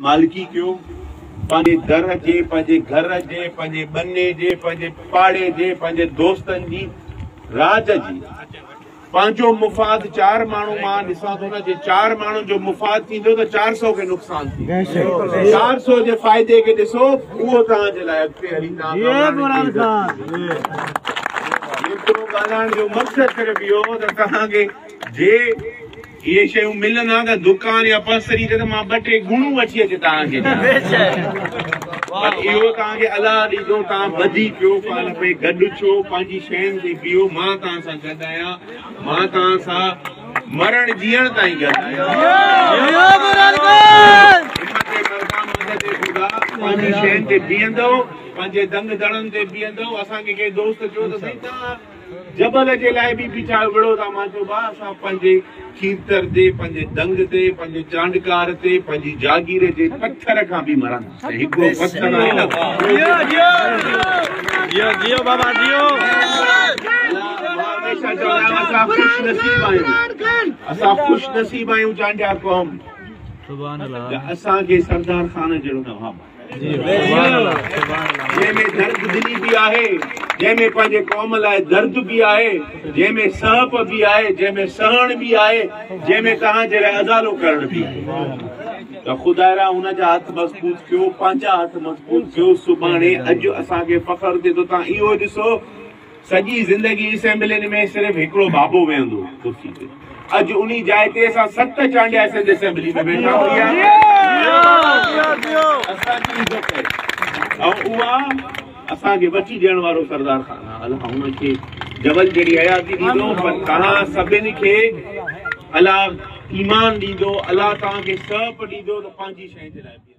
مالڪي ڪيو، پنهنجي در جي، پنهنجي گهر جي، پنهنجي ٻني جي، پنهنجي پاڙي جي، پنهنجي دوستن جي، راڄ جي، پنهنجو مفاد چار ماڻهو مان ڏسان ٿو نه جي چار ماڻهن جو مفاد ٿيندو ته 400 کي نقصان ٿيندو، 400 جي فائدي کي ڏسو، اهو توهان جي لاء اڳتي هلي توهان ايترو ڳالهائڻ جو مقصد صرف اهو هو ته توهان کي جي اهي شيون ملن ها ته دڪان يا پرسري تي ته مان ٻه ٽي ڳوڻون وٺي اچي توهان کي ڏيان، پر اهو توهان کي الله ڏيندو. توهان ٻڌي پيو پاڻ ۾ گڏ ٿيو، پنهنجي شين تي بيهو. مان توهان سان گڏ آهيان، مان توهان سان مرڻ جيئڻ تائين گڏ آهيان. همت مردان مدد خدا، پنهنجي شين تي بيهندؤ، پنهنجي دنگ دڙن تي بيهندؤ. اسان کي ڪنهن دوست چيو ته سائين توهان جبل جي لاء به بيٺا آهيو وڙهو ٿا. مان چيو ڀاء اسان پنهنجي کيرٿر تي، پنهنجي دنگ تي، پنهنجي چانڊڪار تي، پنهنجي جاگير جي پٿر کان به مرنداسين. هڪڙو پٿر آهي نه. جيو جيو بابا جيو. مان هميشه چوندو آهيان اسان خوش نصيب آهيون، اسان خوش نصيب آهيون چانڊيا قوم، اسان کي سردار خان جهڙو نواب آهي، جنهن ۾ درد دلي به آهي، جنهن ۾ پنهنجي قوم لاء درد به آهي، جنهن ۾ سهپ به آهي، جنهن ۾ سهڻ به آهي، جنهن ۾ توهان جي لاء ازالو ڪرڻ به آهي. ته خدارا هن جا هٿ مضبوط ڪيو، پنهنجا هٿ مضبوط ڪيو. سڀاڻي اڄ اسان کي فخر ٿئي ٿو. توهان اهو ڏسو، سڄي زندگي اسيمبلين ۾ صرف هڪڙو بابو ويهندو ڪرسي تي، اڄ انهي جاء تي اسان 7 چانڊيا سنڌ اسيمبلي ۾ ويٺا آهيون. اسان جي عزت آهي ۽ اها اسان کي وٺي ڏيڻ وارو سردار خان آهي. الله هن کي جبل جهڙي حياتي ڏيندو، پر توهان سڀني کي الله ايمان ڏيندو، الله توهان کي سهپ ڏيندو ته پنهنجي شيء جي لاء بيهندو.